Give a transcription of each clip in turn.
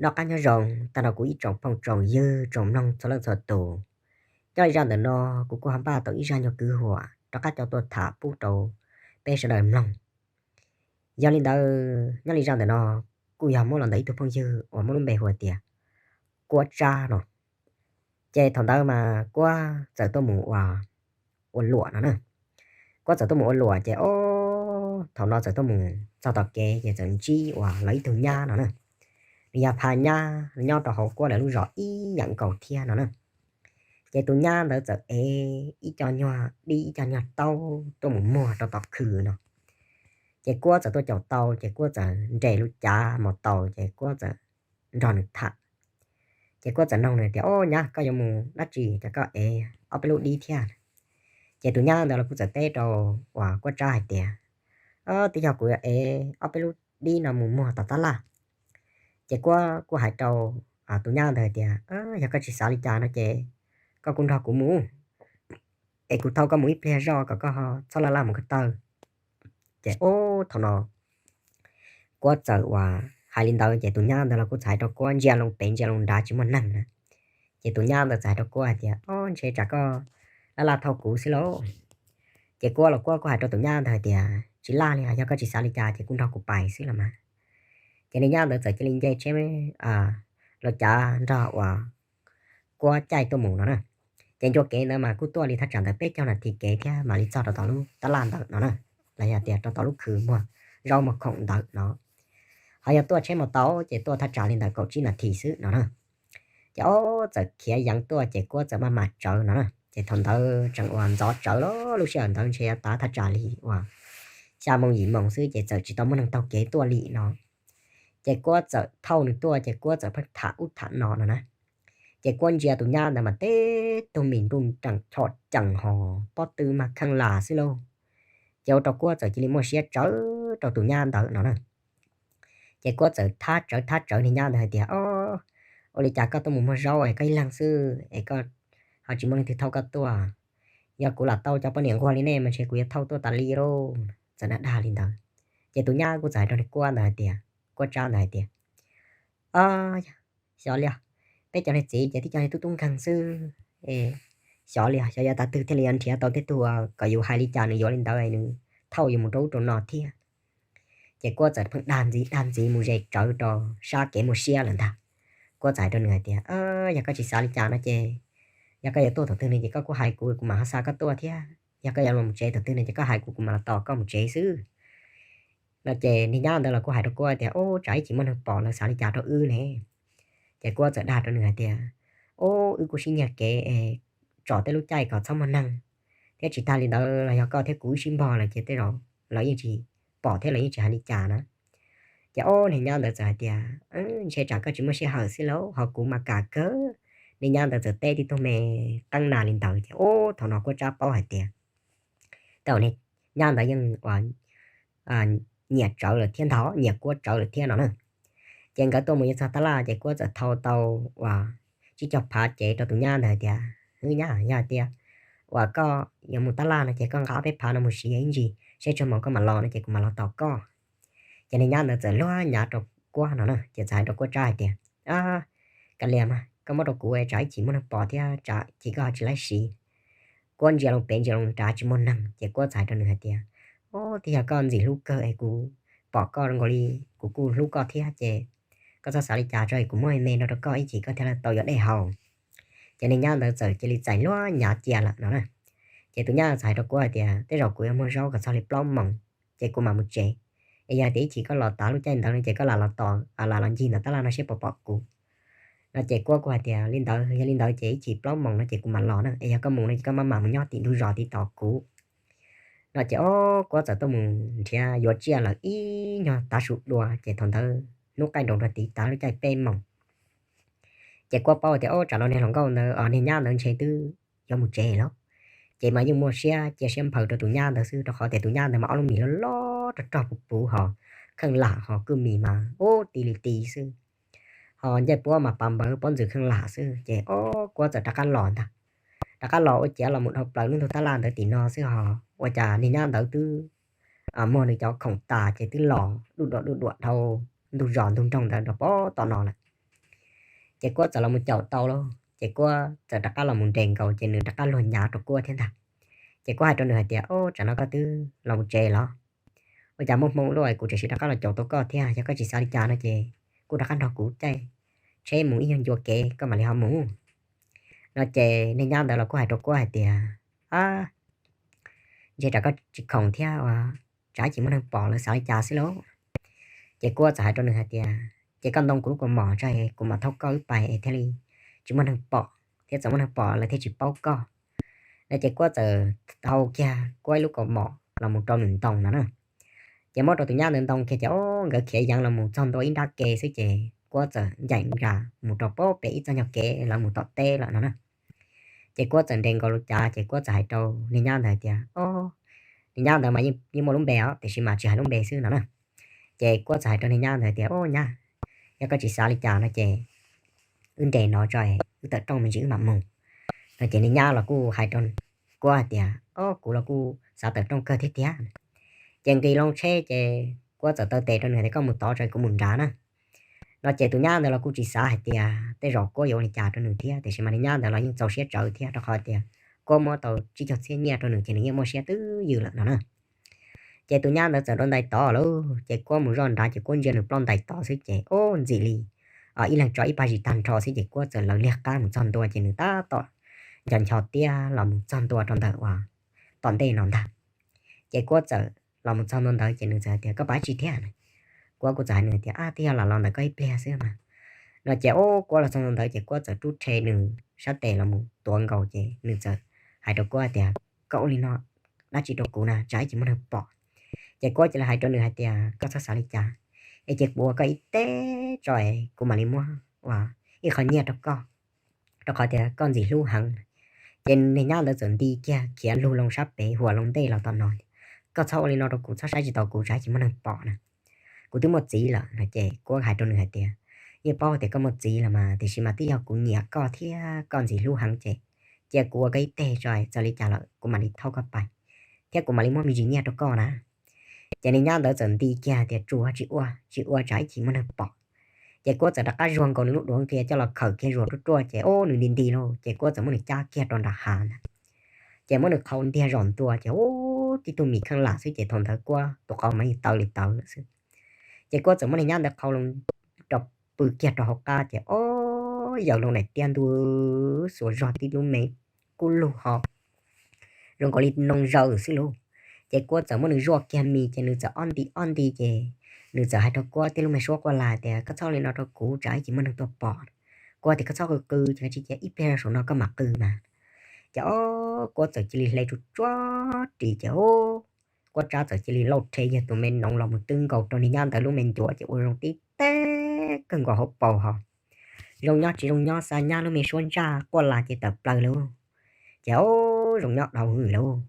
Noj qab nyob zoo tag nrho kuv ib tsoom phooj tsoom ywg tsoom mloog txhua leej txhua tus. Nyob li zaj ntawm no kuv kuj ho npaj tau ib zaj nyuag kwv huam rov qab coj tuaj tham pub rau peb sawv daws mloog. Yog li ntawd nyob li zaj ntawm no kuj yog muab los ntawm ib tug phooj ywg uas muaj lub npe hu tias Kuab Tsab no. Ces thaum ntawd mas Kuab txawm tuaj mus ua, ua luam no na. Kuab txawm tuaj mus ua luam ces ob, thaum no txawm tuaj mus txog tom kev ces txawm ntsib uas lawv ib tug nyab no na. Nws yog pha nyab nyob rau hauv Kuab lawv lub zos ib yam nkaus thiab no na. Ces tus nyab ntawd txawm ev ib co nyuag dib ib co nyuag taub tuaj mus muag rau tom khw no. Ces Kuab txawm tuaj caum tau ces Kuab txawm nres lub cav mus tau ces Kuab txawm nrog nws tham. Ces Kuab txawm nug nws tias, Ob nyab, koj yuav mus dab tsi ces koj ev ob peb lub dib thiab? Ces tus nyab ntawd los kuj txawm teb rau uas Kuab Tsab hais tias, Twb yog kuv yuav ev ob peb lub dib no mus muag tom tab laj. Ces Kuab kuj hais rau tus nyab ntawd hais tias, Yog koj tsis xav li cas no ces koj kuj nrog kuv mus, es kuv thauj koj mus ib pliag zoj kom koj txhob laj laj mus ko taw. Ces ob, thaum no Kuab txawm uas hais li ntawd ces tus nyab ntawd los kuj txawm hais rau Kuab ntsia loo pem ntsia loo nrad tsis muaj neeg na. Ces tus nyab ntawd txawm hais rau Kuab hais tias, Ob, ntshe tsam koj laj laj thauj kuv xwb lauj. Ces Kuab los Kuab kuj hais rau tus nyab ntawd hais tias, Tsis laj li os, yog koj tsis xav li cas ces kuj nrog kuv pais xwb los mas. Ces niag nyab ntawd txawm cia li nce tsheb los cav nrog uas Kuab caij tuaj mus no na. Ces ncua kev ntawd mas kuj tuaj li thaj tsam ntawd peb caug nas this kev thiab mam li txog rau tom lub tab laj ntawd no na, los yog tias rau tom lub khw muag zaub muag khoom ntawd no. Ho yog tuaj tsheb mus tau ces tuaj thaj tsam li ntawm kaum tsib nas this xwb no na. Ces ob, txawm khiav yeev tuaj ces Kuab txawm maj mam tsawv no na. Ces thaum ntawd tseem uas ntxov tsawv los lub sij hawm ntawd ntshe yuav tav thaj tsam li uas xya moo yim moo xwb ces txawm tsis tau muaj neeg taug kev tuaj li no. Ces Kuab txawm thauj nws tuaj ces Kuab txawm pheej tham ub tham no no na. Ces Kuab ntsia tus nyab ntawd mas teb tug mis nruj nreem chom cees hos pob tw mas kheej lam xwb lauj. Ces ua rau Kuab txawm cia li muaj siab tsawv rau tus nyab ntawd no na. Ces Kuab txawm thab tsawv thab tsawv niag nyab ntawd hais tias, Ob, ua li cas koj tuaj mus muag zaub es koj ib leeg xwb es koj ho tsis muaj leej twg thauj koj tuaj? Yog kuv lam tau cov poj niam nquag li nej mas ntshe kuv yuav thauj tuaj tas li lauj. Txawm dag dag li ntawd. Ces tus nyab kuj txawm hais rau niag Kuab ntawd hais tias, Kuab Tsab ntawd hais tias, Ob, xyov li os, peb cov niag txiv ces tib co niag tub tub nkeeg xwb. Xyov li os, xyov yuav tav twg thiaj li yuav nrhiav tau tej tug kom yus hais li cas nws yuav li ntawd nws thauj yus mus rau ub rau no thiab. Ces Kuab txawm pheej dag ntxiv dag ntxiv mus ze tsawv rau sab kev muaj siab lawm ntag. Kuab txawm hais rau nws hais tias, Yog koj tsis xav li cas no ces yog koj yuav tuaj thaum twg no ces koj kuj hais kuv, kuv mam ho xa koj tuaj thiab. Yog koj yuav los tsev thaum twg no ces koj hais kuv, kuv mam los tos koj mus tsev xwb. No ces niag nyab ntawd los kuj hais rau Kuab tias, Ub, tsam ib chim muaj neeg pom lawv xav li cas rau wb ne? Ces Kuab txawm dag rau nws hais tias, Ub, wb kuj sib nyiag kev es tsom tej lub caij kom txhob muaj neeg, thiab tsis tag li ntawd los yog koj thiab kuv wb sib npog lawm ces tej zaum lawv yeej tsis pom thiab lawv yeej tsis hais li cas na. Ces ob, niag nyab ntawd txawm hais tias, Ntshe tsam koj tsis muaj sij hawm xwb lauj, ho kuv mas kam kawg. Niag nyab ntawd txawm teb tib tug me qeeb na li ntawd ces ob, thaum no Kuab Tsab paub hais tias tej zaum niag nyab ntawd yeej nyiam tsawv lawm thiab ntag, nyiam Kuab tsawv lawm thiab no na. Ces nkawd tuaj mus yuav txog tab laj ces Kuab txawm thau tau uas tsib caug phav cev rau tus nyab ntawd hais tias, Hwb nyab, yog hais tias uas koj yuav mus tab laj no ces koj nqa ob peb phav no mus siv ib ntsis, seb tsawg moos koj mam los no ces kuv mam los tos koj. Ces niag nyab ntawd txawm luag nyav rau Kuab no na, ces txawm hais rau Kuab Tsab hais tias, Kav liam mas, koj muab rau kuv tsam ib chim muaj neeg pom thiab tsam ib chim koj ho tsis laib siv. Kuab ntsia loo pem ntsia loo nrad tsis muaj neeg ces Kuab txawm hais rau nws hais tias, Ob, twb yog koj ntxim hlub kawg es kuv pom koj zoo nkaus li kuv kuj hlub koj thiab ces koj txhob xav li cas, tso es kuv muab me no rau koj ib chim koj thiaj li tau yuav dej haus. Ces niag nyab ntawd txawm cia li txais luag nyav cia lawm no na. Ces tus nyab txawm hais rau Kuab hais tias, Tej zaum kuv yuav muag zaub kom txog li plaub moos ces kuv mam mus tsev. Es yog tias ib chim koj los tav lub caij ntawd no ces koj lam los tos, lam los ncig ntawm tab laj no seb puas pom kuv. No ces Kuab kuj hais tias, Li ntawd, yog li ntawd ces ib chim plaub moos no ces kuv mam los na, es yog koj mus no ces koj maj mam mus nyob tim ntug zos tiv tos kuv. No ces ob, Kuab txawm tuaj mus nrhiav yuav tsiaj lawm ib nyuag tav su dua ces thaum ntawd hnub qaij nroos rau tiv tav lub caij peb moos. Ces Kuab paub tias, Ob, tsam no niag hluas nkauj ntawd, niag nyab ntawd ntshe twb yuav mus tsev lawm. Ces mas yeej muaj siab cia siab nphaws rau tus nyab ntawd xwb, rau qhov tias tus nyab ntawd mas ob lub mis loj loj rog rog puv puv hos kheej lam hos kwj mis mas ub ti li ti xwb, hos ncej puab mas pas npawv pob ntxwg kheej lam xwb. Ces ob, Kuab txawm rov qab los ntag. Rov qab los ua ciav los mus dhau plaws lub ntug tab laj ntawd tim no xwb hos ua cas niag nyab ntawd twb muag nws cov khoom tas ces twb los duj duam duj duam dhau ntug zos ntug nroog ntawd rau pem tom no lawm. Ces Kuab txawm los mus caum tau lauj, ces Kuab txawm rov qab los mus nres nkaus, ces nws rov qab luag nyav rau Kuab thiab ntag. Ces Kuab hais rau nws hais tias, Ob, tsam no koj twb los mus tsev los? Ua cas muaj hmoo luaj kuv tseem rov qab los caum tau koj thiab, yog koj tsis xav li cas no ces kuj rov qab nrog kuv caij tsheb mus ib nyuag ncua kev koj mam li ho mus. No ces niag nyab ntawd los kuj hais rau Kuab hais tias, Ab, ntshe tsam koj tsis khoom thiab ua, tsam ib chim muaj neeg pom lawv xav li cas xwb lauj. Ces Kuab txawm hais rau nws hais tias, Ces koj ntoo kuv lub kaus mom tso, kuv mam thauj koj wb pais es thiaj li tsis muaj neeg pom, thiab txawm muaj neeg pom lawv thiaj tsis paub koj. No ces Kuab txawm thau kiag Kuab ib lub kaus mom los mus rau nws ntoo no na. Ces muab rau tus nyab ntawd ntoo kiag ces, o, nkawd khiav yeev los mus txog ntua ib nrab ke xwb ces Kuab txawm ncaim nras mus rau pem ib txoj nyuag kev lawv mus tom teb lawm no na. Ces Kuab txawm nres nkaus lub cav ces Kuab txawm hais rau niag nyab ntawd tias, o, niag nyab ntawd mas yeej muaj lub npe os, tiam sis mas tsis hais lub npe xwb no na. Ces Kuab txawm hais rau niag nyab ntawd tias, O nyab, yog koj tsis xav li cas no ces wb nres no tso, wb tawm rooj me ntsis wb mam mus. No ces niag nyab los kuj hais rau Kuab hais tias, O, kuv los kuj xav tawm rooj kawg thiab tiag. Ces nqis loo tsheb ces Kuab txawm taw tes rau nws tias, Koj mus tod tso, kuv mus nrad na. No ces tus nyab ntawd los kuj tsis xav hais tias tej zaum Kuab yuav ua li cas rau nws thiab, tiam sis mas niag nyab ntawd los yeej txaus siab tsawv thiab, rau qhov tias Kuab muab tau tsib caug txhiab nyiaj rau nws ces nws yeej muaj siab twb ywm lawm no na. Ces tus nyab ntawd txawm rau ntais tod lauj, ces Kuab mus zoj nrad ces Kuab ntsia nws ploj ntais tod xwb ces, o, ntxim li ib leeg tso ib pab zis tag nrho xwb ces Kuab txawm lawv liag qab mus txog ntua ces nws tab tom nco ncho tiab los mus txog ntua rau ntawm uas tom ntej no ntag. Ces Kuab txawm los mus txog ntua ntawd ces nws txawm hais tias, Koj pab tsi thiab? Kuab kuj txawm hais nws tias, Ab, twb yog lam los ntawm koj ib pliag xwb mas. No ces, o, Kuab los txog ntua ntawd ces Kuab txawm rub rhe nws sab tes los mus tuav nkaus ces nws txawm hais rau Kuab tias, Koj ua li no dab tsi rau kuv na, tsam ib chim muaj neeg pom? Ces Kuab cia li hais rau nws hais tias, Koj txhob xav li cas, es cia kuv ua koj ib teg tso, kuv mam li muab ua ib qho nyiaj rau koj, rau qhov tias koj ntxim hlub heev. Ces niag nyab ntawd txawm nti kiag khiav lug loo sab pem huam loo ntej los tom no, Koj txhob ua li no rau kuv, txhob saib tsis taus kuv, tsam ib chim muaj neeg pom na. Kuv twb muaj txiv lawm no. Ces Kuab hais rau nws hais tias, Yeej paub tias koj muaj txiv lawm mas, tiam sis mas twb yog kuv nyiam koj thiab koj ntxim hlub heev ces cia kuv ua koj ib teg tso, txawm li cas lawm kuv mam li thauj koj pais, thiab kuv mam li muab me ntsis nyiaj rau koj na. Ces niag nyab ntawd txawm nti kiag tias, Tsuas tsis ua, tsis ua tsam ib chim muaj neeg pom. Ces Kuab txawm rov qab zuag nkaus nws lub duav nqia coj los khawm kiag zuas ruaj ruaj ces, o, nws nti nti lauj, ces Kuab txawm muab nws cab kiag rau nram hav ntag. Ces muab nws qhau ntiag zom ntua ces, u, tib tug mis kheej lam xwb ces thaum ntawd Kuab tus qau mas yeej tawv li tawv lawm xwb. Ces Kuab txawm muab niag nyab ntawd qhau rau pw kiag rau hauv qab ces, o, yaws loo daim tiab ntua xuas zog tib lub me kub lug ho zoo nkaus li noo zaws xwb lauj. Ces Kuab txawm muab nws zuaj kiag mis ces nws txawm ob nti ob nti ces nws txawm hais rau Kuab tib lub me suab quaj lag tias, Koj txhob li no rau kuv, tsam ib chim muaj neeg tuaj pom. Kuab tias, Koj txhob qw qw, ces tsis cia ib pliag rau saum no koj mam qw mas. Ces, o, Kuab txawm cia li hle tsuj tsuag ris ces, u, Kuab Tsab txawm cia li lauj rhe yawg tus me noov los mus twb nkaus rau niag nyab ntawd lub me ncuav ces ua zoo tib teg kawg nkaus hauv paus ho. Zoo nyob tsis zoo nyob, xa nyab lub me suab ntsaj quaj lag ces tawm plaws lauj. Ces, o, zoo nyob dhau hwv lauj.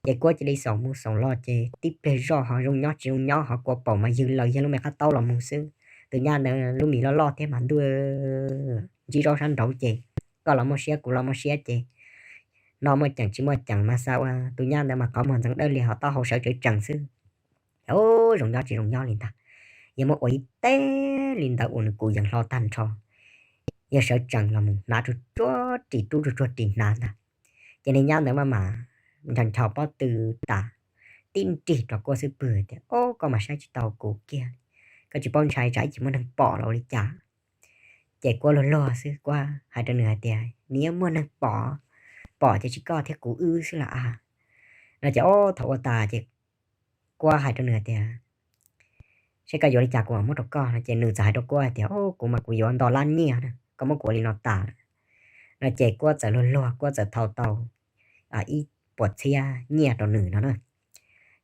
Ces Kuab cia li xaum mus xaum los ces tib pliag zoj ho zoo nyob tsis zoo nyob ho kua paum mas ywg laws yawg lub me qab taub los mus xwb. Tus nyab ntawd lub mis loj loj thiab mas ntuj, ntsib zaub sab nraud ces koj los muaj siab kuv los muaj siab ces no muaj ceem tsis muaj ceem mas xa ua tus nyab ntawd mas qhov muag ntxeev dawb li ho taub hau sawv tsawv tsees xwb. Ces, u, zoo nyob tsis zoo nyob li ntag, yawg muab ua ib teg li ntawd ua nws kuv yees hlo tag nrho. Yawg sawv tsees los mus hnav tsuj tsuag ris, rub tsuj tsuag ris hnav ntag. Ces niag nyab ntawd maj mam ncho ncho pob tw tas, tib nrig rau Kuab xub pwg tias, O, koj mas saib tsis taus kuv kiag, koj tsis paub ntshai tsam ib chim muaj neeg pom los ua li cas. Ces Kuab luag luag xwb, Kuab hais rau nws hais tias, Nws yeej muaj neeg pom, pom ces tsis koj thiab kuv wb xwb los a. No ces, o, thaum ua tas ces Kuab hais rau nws hais tias, Seb koj yuav li cas kuv mam muab rau koj. No ces nws txawm hais rau Kuab hais tias, O, kuv mas kuv yuav nto lab nyiaj na, koj muab kuv ua li no tas lawm. No ces Kuab txawm luag luag, Kuab txawm thau tau ib puas txhiab nyiaj rau nws no na.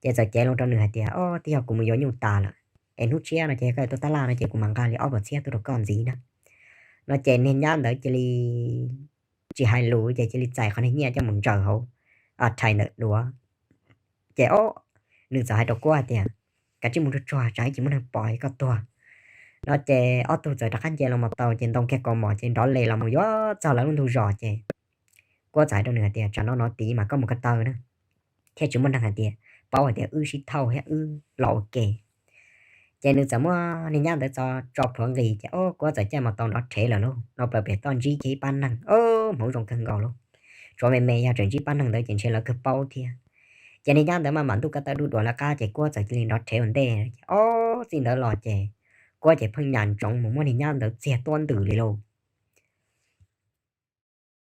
Ces txawm cev loo rau nws hais tias, O, twb yog kuv mus yuav nyuj tas lawm, es hnub tshiab no ces koj tuaj tab laj no ces kuv mam nqa li ob puas txhiab tuaj rau koj ntxiv na. No ces niag nyab ntawd cia li tsis hais lus ces cia li txais qhov niag nyiaj coj mus ntsaws hauv rhais ntawm duav. Ces, o, nws txawm hais rau Kuab hais tias, Kav tsij mus tsuag tsuag, tsam ib chim muaj neeg pom koj tuag. No ces ob tug txawm rov qab nce los mus tau ces ntoo kiag kaus mom ces nrov li los mus yuav txog lawv lub ntug zos ces Kuab txawm hais rau nws hais tias, Tsam no no tid mas koj mus ko taw na, thiaj tsis muaj neeg hais tias, paub hais tias wb sib thauj thiab wb los ua ke. Ces nws txawm muab niag nyab ntawd tso plhuav nqis ces o Kuab txawm caij mus tau nrov rhev lawm lauj. No plaws pem toj ntsib kiag ib pab neeg, o, hmoov zoo kawg nkaus lauj. Tsuav me me yog tseem ntsib pab neeg ntawd ces ntshe lawv kawg paub thiab. Ces niag nyab ntawd mas mam ntuj ko taw du duav lawv qab ces Kuab txawm cia li nrov rhev ua ntej. Ces o, txij ntawd los ces Kuab ces pheej nyas ntsoov mus muab niag nyab ntawd txiag tuab ntws li lauj.